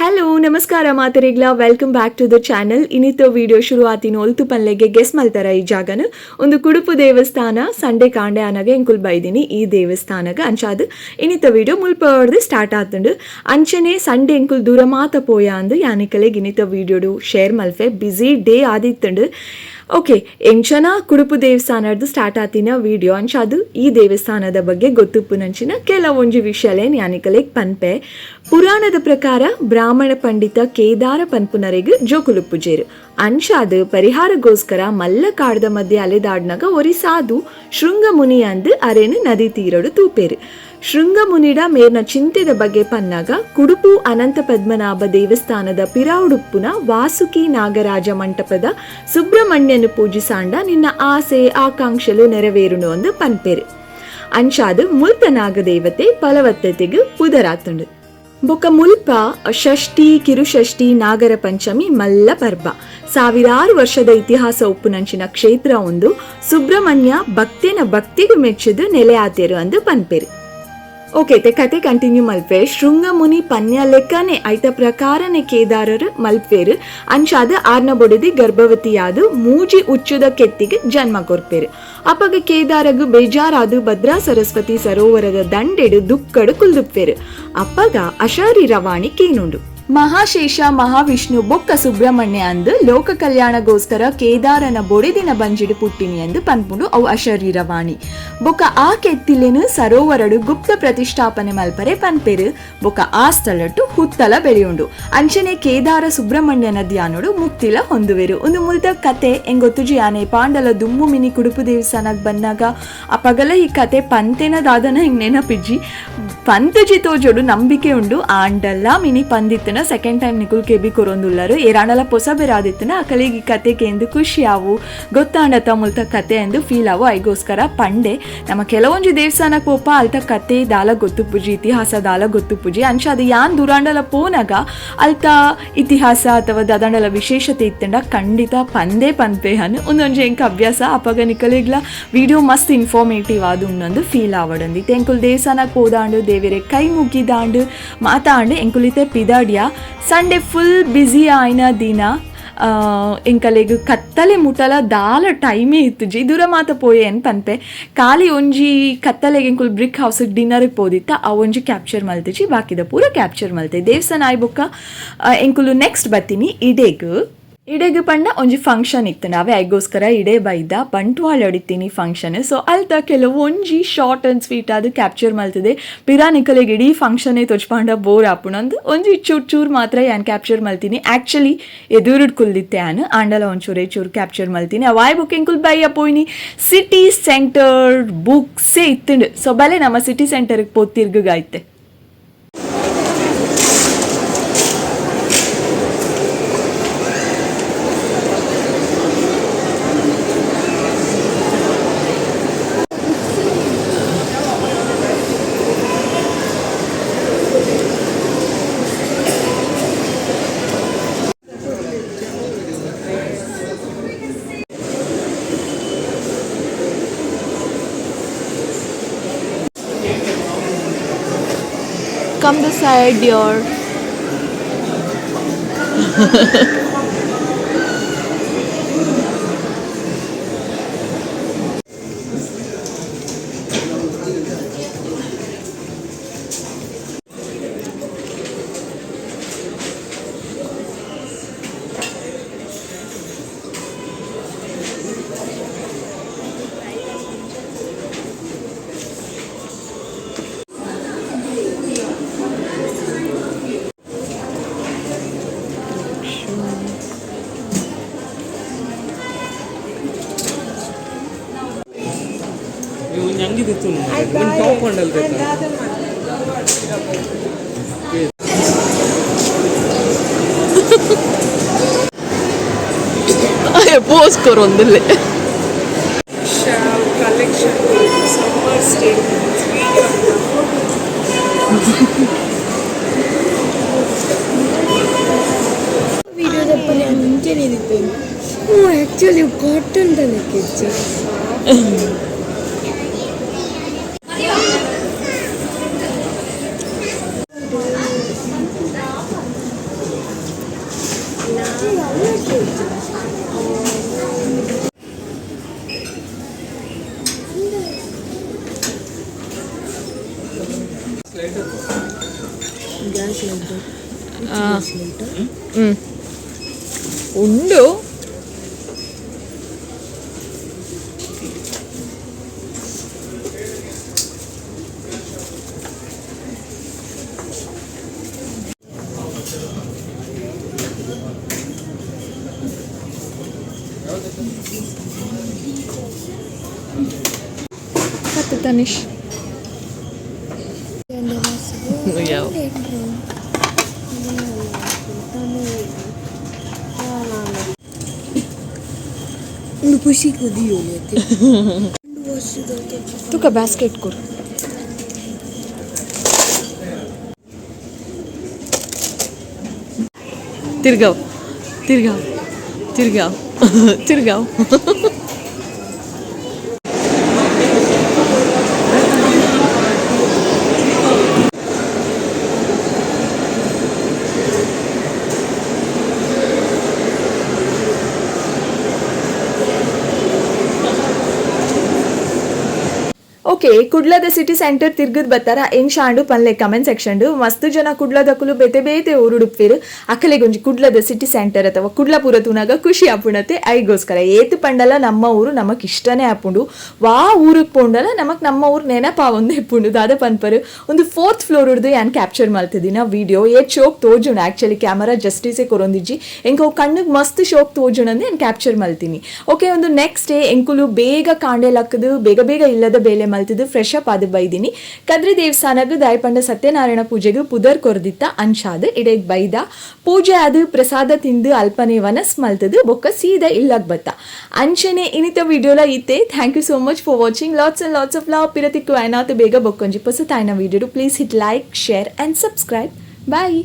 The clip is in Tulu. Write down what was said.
ಹಲೋ ನಮಸ್ಕಾರ ಮಾತರಿಗ್ಲ, welcome back to the channel. ಇನಿತ video ಶುರು ಆತಿನ ಒಲ್ತು ಪನ್ಲೆಗೆ ಗೆಸ್ ಮಲ್ತಾರ ಈ ಜಾಗನ? ಒಂದು ಕುಡುಪು ದೇವಸ್ಥಾನ. ಸಂಡೆ ಕಾಂಡೆ ಆನಾಗ ಎಂಕುಲ್ ಬೈದಿನಿ ಈ ದೇವಸ್ಥಾನಗ. ಅಂಚಾದ್ ಇನಿತ ವಿಡಿಯೋ ಮುಲ್ಪ ಸ್ಟಾರ್ಟ್ ಆತುಂಡು. ಅಂಚನೆ ಸಂಡೆ ಎಂಕುಲ್ ದೂರ ಮಾತ ಪೋಯ ಅಂದು ಯಾನಿಕಲೆಗ್ ಇನಿತ ವಿಡಿಯೋಡು ಶೇರ್ ಮಲ್ಫೆ. ಬಿಸಿ ಡೇ ಆದಿತ್ತುಂಡು. ಓಕೆ, ಎಂಚನ ಕುಡುಪು ದೇವಸ್ಥಾನದ ಸ್ಟಾರ್ಟ್ ಆತಿನ ವಿಡಿಯೋ. ಅಂಚಾದು ಈ ದೇವಸ್ಥಾನದ ಬಗ್ಗೆ ಗೊತ್ತುಪ್ಪುನಂಚಿನ ಕೆಲವೊಂಜಿ ವಿಷಯಲೇನ್ ಯಾನಿಕಲೆಗ್ ಪನ್ಪೆ. ಪುರಾಣದ ಪ್ರಕಾರ ಬ್ರಾಹ್ಮಣ ಪಂಡಿತ ಕೇದಾರ ಪನ್ಪುನರೆಗ್ ಜೋಕುಲು ಪೂಜೇರು. ಅಂಚಾದ್ ಪರಿಹಾರಗೋಸ್ಕರ ಮಲ್ಲ ಕಾಡ್ದ ಮಧ್ಯೆ ಅಲೆದಾಡ್ನಾಗ ಒರಿ ಸಾಧು ಶೃಂಗಮುನಿ ಅಂದ್ ಅರೇನು ನದಿ ತೀರಡು ತೂಪೇರು. ಶೃಂಗಮುನಿಡ ಮೇರ್ನ ಚಿಂತೆದ ಬಗ್ಗೆ ಪನ್ನಾಗ ಕುಡುಪು ಅನಂತ ಪದ್ಮನಾಭ ದೇವಸ್ಥಾನದ ಪಿರಾವುಡುಪ್ಪುನ ವಾಸುಕಿ ನಾಗರಾಜ ಮಂಟಪದ ಸುಬ್ರಹ್ಮಣ್ಯನು ಪೂಜಿಸಾಂಡ ನಿನ್ನ ಆಸೆ ಆಕಾಂಕ್ಷೆಲು ನೆರವೇರುನು ಅಂದು ಪನ್ಪೇರು. ಅಂಚಾದ್ ಮುಲ್ತ ನಾಗದೇವತೆ ಫಲವತ್ತತೆಗ್ ಪುದರಾತುಂಡು. ಬೊಕ ಮುಲ್ಪ ಷಷ್ಠಿ, ಕಿರುಷಷ್ಠಿ, ನಾಗರ ಪಂಚಮಿ ಮಲ್ಲ ಪರ್ಬ. ಸಾವಿರಾರು ವರ್ಷದ ಇತಿಹಾಸ ಉಪ್ಪುನಂಚಿನ ಕ್ಷೇತ್ರ ಒಂದು. ಸುಬ್ರಹ್ಮಣ್ಯ ಭಕ್ತಿನ ಭಕ್ತಿಗೆ ಮೆಚ್ಚಿದು ನೆಲೆ ಆತೇರು ಅಂದು ಪನ್ಪೇರು. ಓಕೆ, ತೆ ಕತೆ ಕಂಟಿನ್ಯೂ ಮಲ್ಪೆ. ಶೃಂಗಮುನಿ ಪನ್ಯ ಲೆಕ್ಕನೆ ಐತ ಪ್ರಕಾರನೆ ಕೇದಾರರು ಮಲ್ಪೇರು. ಅಂಚಾದ ಆರ್ನ ಬೊಡಿದಿ ಗರ್ಭವತಿಯಾದ ಮೂಜಿ ಉಚ್ಚುದ ಕೆತ್ತಿಗೆ ಜನ್ಮ ಕೊರ್ಪೇರು. ಅಪಗ ಕೇದಾರಗು ಬೇಜಾರಾದು ಭದ್ರಾ ಸರಸ್ವತಿ ಸರೋವರದ ದಂಡೆಡು ದುಕ್ಕಡು ಕುಲ್ದುಪ್ಪೇರು. ಅಪ್ಪಗ ಅಶರೀರವಾಣಿ ಕೇನುಂಡು. ಮಹಾಶೇಷ, ಮಹಾವಿಷ್ಣು ಬೊಕ್ಕ ಸುಬ್ರಹ್ಮಣ್ಯ ಅಂದು ಲೋಕ ಕಲ್ಯಾಣಗೋಸ್ಕರ ಕೇದಾರನ ಬೊಡೆದಿನ ಬಂಜಿಡು ಪುಟ್ಟಿನಿ ಎಂದು ಪನ್ಪುಂಡು ಅವು ಅಶರೀರವಾಣಿ. ಬೊಕ್ಕ ಆ ಕೆತ್ತಿಲೆನು ಸರೋವರಡು ಗುಪ್ತ ಪ್ರತಿಷ್ಠಾಪನೆ ಮಲ್ಪರೆ ಪನ್ಪೆರು. ಬೊಕ್ಕ ಆ ಸ್ಥಳಟ್ಟು ಹುತ್ತಲ ಬೆಳೆಯುಂಡು. ಅಂಚನೆ ಕೇದಾರ ಸುಬ್ರಹ್ಮಣ್ಯನ ಧ್ಯಾನೋಡು ಮುಕ್ತಿಲ ಹೊಂದುವೆರು. ಒಂದು ಮುಲ್ತ ಕತೆ ಎಂಗೊತ್ತುಜಿ. ಆನೆ ಪಾಂಡಲ ದುಮ್ಮು ಮಿನಿ ಕುಡುಪು ದೇವಸ್ಥಾನಕ್ ಬಂದಾಗ ಆ ಪಗಲ ಈ ಕತೆ ಪಂತೆನ ದಾದನ ಹಿಂಗ್ ನೆನಪಿಜ್ಜಿ. ಪಂತಜಿ ತೋಜೋಡು ನಂಬಿಕೆ ಉಂಡು. ಆಂಡಲ್ಲ ಮಿನಿ ಪಂದಿತ್ತನ ಸೆಕೆಂಡ್ ಟೈಮ್ ನಿಕುಲ್ ಕೆಬಿ ಕೊರೊಂದುಲ್ಲರು. ಏರಾಂಡಲ ಪೊಸ ಬೇರಾದಿತ್ತನ ಅಕಲಿಗೆ ಈ ಕತೆ ಕೇಂದು ಖುಷಿ ಆವು, ಗೊತ್ತಾಂಡತ ಮುಲ್ತ ಕತೆ ಎಂದು ಫೀಲ್ ಆವು. ಐಗೋಸ್ಕರ ಪಂಡೆ. ನಮ್ಮ ಕೆಲವೊಂಜಿ ದೇವಸ್ಥಾನಕ್ಕೆ ಪೋಪ, ಅಲ್ತ ಕತೆ ದಾಲ ಗೊತ್ತುಪುಜಿ, ಇತಿಹಾಸ ದಾಲ ಗೊತ್ತುಪುಜಿ. ಅಂಚ ಅದು ಯಾನ್ ದುರಾಂಡಲ ಪೋನಾಗ ಅಲ್ತ ಇತಿಹಾಸ ಅಥವಾ ದಾದಂಡಲ ವಿಶೇಷತೆ ಇತ್ತಂಡ ಖಂಡಿತ ಪಂದೇ ಪನ್ಪೆ ಅನ್ನು ಒಂದೊಂಜಿ ಎಂಕ್ ಅಭ್ಯಾಸ. ಅಪಗ ನಿಕಲಿಗ್ಲ ವಿಡಿಯೋ ಮಸ್ತ್ ಇನ್ಫಾರ್ಮೇಟಿವ್ ಆದು ಉನ್ನೊಂದು ಫೀಲ್ ಆವಡಂದಿ. ಎಂಕುಲ್ ದೇವಸ್ಥಾನಕ್ಕೆ ಹೋದಾಂಡು, ದೇವರೆ ಕೈ ಮುಗಿದಾಂಡು, ಮಾತಾಂಡು ಎಂಕುಲಿತೆ ಪಿದಾಡಿಯ. ಸಂಡೇ ಫುಲ್ ಬ್ಯುಸಿ ಆಯ್ನ ದಿನ. ಎಂಕಲೆಗ್ ಕತ್ತಲೆ ಮುಟಲ ದಾಲ ಟೈಮೇ ಇತ್ತುಜಿ. ದೂರ ಮಾತ ಪೋಯೆ ಏನ್ ಪನ್ಪೆ. ಖಾಲಿ ಒಂಜಿ ಕತ್ತಲೆಗೆ ಎಂಕುಲ್ ಬ್ರಿಕ್ ಹೌಸ್ ಡಿನ್ನರ್ ಪೋದಿತ್ತ. ಆ ಒಂಜಿ ಕ್ಯಾಪ್ಚರ್ ಮಲ್ತಿಜಿ, ಬಾಕಿದ ಪೂರ ಕ್ಯಾಪ್ಚರ್ ಮಲ್ತೆ. ದೇವಸ್ಥಾನ ಆಯ್ ಬೊಕ್ಕ ಎಂಕುಲು ನೆಕ್ಸ್ಟ್ ಬತ್ತೀನಿ ಇಡೆಗ್. ಇಡೆಗ್ ಪಂಡ ಒಂಜಿ ಫಂಕ್ಷನ್ ಇತ್ತು. ನಾವೇ ಐಗೋಸ್ಕರ ಇಡೆ ಬೈದ. ಬಂಟ್ವಾಳ ಇತ್ತೀನಿ ಫಂಕ್ಷನ್. ಸೊ ಅಲ್ತ ಕೆಲವು ಒಂಜಿ ಶಾರ್ಟ್ ಅಂಡ್ ಸ್ವೀಟ್ ಅದು ಕ್ಯಾಪ್ಚರ್ ಮಲ್ತದೆ. ಪಿರಾ ನಿಕಲೆಗ್ ಇಡೀ ಫಂಕ್ಷನ್ ತೊಚ್ಪಾಂಡ ಬೋರ್ ಆಪುಣಂದು ಒಂಜಿ ಚೂರ್ ಚೂರ್ ಮಾತ್ರ ಯಾನ್ ಕ್ಯಾಪ್ಚರ್ ಮಲ್ತೀನಿ. ಆಕ್ಚುಲಿ ಎದುರುಡ್ ಕುಲ್ದಿತ್ತೆ ಯಾನ್, ಆಂಡಲ ಒಂಚೂರೇ ಚೂರು ಕ್ಯಾಪ್ಚರ್ ಮಲ್ತೀನಿ. ಅವಾಯ್ book ಎಂಕುಲ್ ಬೈಯ ಪೋಯಿನಿ city centre. ಬುಕ್ಸೇ ಇತ್ತುಂಡು. ಸೊ ಬಲೆ ನಮ್ಮ ಸಿಟಿ ಸೆಂಟರ್ಗೆ ಪೋ ತಿರ್ಗುಗಾಯ್ತೆ. Come this side, dear. ನೀವು ಒಂಜಿ ಅಂಗಿ ದೆತ್ತುನು, ಒಂಜಿ ಟಾಪ್ ಅಂಡಲ್ ದೆತ್ತ. ಪೋಸ್ ಕೊರೊಂದಿಲ್ಲ. Collection, summer statements, video. ವಿಡಿಯೋದಪ್ಪನೆ ಮುಂಚೆನೇ ಇತ್ತು. ಹ್ಞೂ, ಆ್ಯಕ್ಚುಲಿ ಕಾಟನ್ ತನಕಿಚ್ಚು. Gas light. Gas light. ಉಂಡು. ಪತ್ತು ತನಿಷ್. ಯಾವ? ಒಂದು ಖುಷಿ ಕುದಿಯೋ. ತುಕ ಬ್ಯಾಸ್ಕೆಟ್ ಕೊರು. ತಿರ್ಗಾವ್, ತಿರ್ಗಾವ್, ತಿರ್ಗಾವ್, ತಿರ್ಗಾವ್. ಓಕೆ, ಕುಡ್ಲದ ಸಿಟಿ ಸೆಂಟರ್ ತಿರ್ಗದ್ ಬತ್ತಾರ ಎಂಶಾಂಡು ಪನ್ಲೆ ಕಮೆಂಟ್ ಸೆಕ್ಷನ್. ಮಸ್ತ್ ಜನ ಕುಡ್ಲದಕುಲು ಬೇತೆ ಬೇತೆ ಊರುಡುಪ್ಪೇರು. ಅಕಲೆಗೊಂಜಿ ಕುಡ್ಲದ ಸಿಟಿ ಸೆಂಟರ್ ಅಥವಾ ಕುಡ್ಲ ಪೂರ ತೂನಾಗ ಖುಷಿ ಆಪುಣತೆ. ಐಗೋಸ್ಕರ ಏತು ಪಂಡಲ ನಮ್ಮ ಊರು ನಮಕ್ ಇಷ್ಟನೇ ಆಪುಂಡು. ವಾ ಊರಿಗೆ ಪೋಂಡಲ ನಮಕ್ ನಮ್ಮ ಊರು ನೆನಪಾವೊಂದು ಇಪ್ಪುಂಡು. ದಾದ ಪನ್ಪರು, ಒಂದು ಫೋರ್ತ್ ಫ್ಲೋರ್ ಉರ್ದು ಯಾನ್ ಕ್ಯಾಪ್ಚರ್ ಮಲ್ತಿದಿನ ವಿಡಿಯೋ. ಏತ್ ಶೋಕ್ ತೋಜುಂಡು. ಆಕ್ಚುಲಿ ಕ್ಯಾಮರಾ ಜಸ್ಟಿಸೇ ಕೊರೊಂದಿಜ್ಜಿ. ಎಂಕ್ ಅವು ಕಣ್ಣುಗ್ ಮಸ್ತ್ ಶೋಕ್ ತೋಜುಂಡು ಅಂದ್ ಯಾನ್ ಕ್ಯಾಪ್ಚರ್ ಮಲ್ತೀನಿ. ಓಕೆ, ಒಂದು ನೆಕ್ಸ್ಟ್ ಡೇ ಎಂಕುಲು ಬೇಗ ಕಾಂಡೆ ಲಕ್ಕದು, ಬೇಗ ಬೇಗ ಇಲ್ಲದ ಬೇಲೆ ಮಲ್ತಿದ್ದು, ಫ್ರೆಶ್ ಅಪ್ ಆದ್ ಬೈದಿನಿ ಕದ್ರಿ ದೇವಸ್ಥಾನಗ್. ದಾಯಪಂಡ ಸತ್ಯನಾರಾಯಣ ಪೂಜೆಗ್ ಪುದರ್ ಕೊರ್ದಿತ್ತ. ಅಂಚಾದ್ ಇಡೆಗ್ ಬೈದ. ಪೂಜೆ ಆದ್, ಪ್ರಸಾದ ತಿಂದು, ಅಲ್ಪನೆ ವನಸ್ ಮಲ್ತದು, ಬೊಕ್ಕ ಸೀದಾ ಇಲ್ಲಗ್ ಬತ್ತ. ಅಂಚನೆ ಇನಿತ ವಿಡಿಯೋಲ ಇತ್ತೆ. Thank you so much for watching. Lots and lots of love. ಪಿರತಿಕ್ಕು ಆಯ್ನಾತ್ ಬೇಗ ಬೊಕ್ಕೊಂಜಿ ಪೊಸತಾಯ್ನ video. Please hit like, share and subscribe. Bye.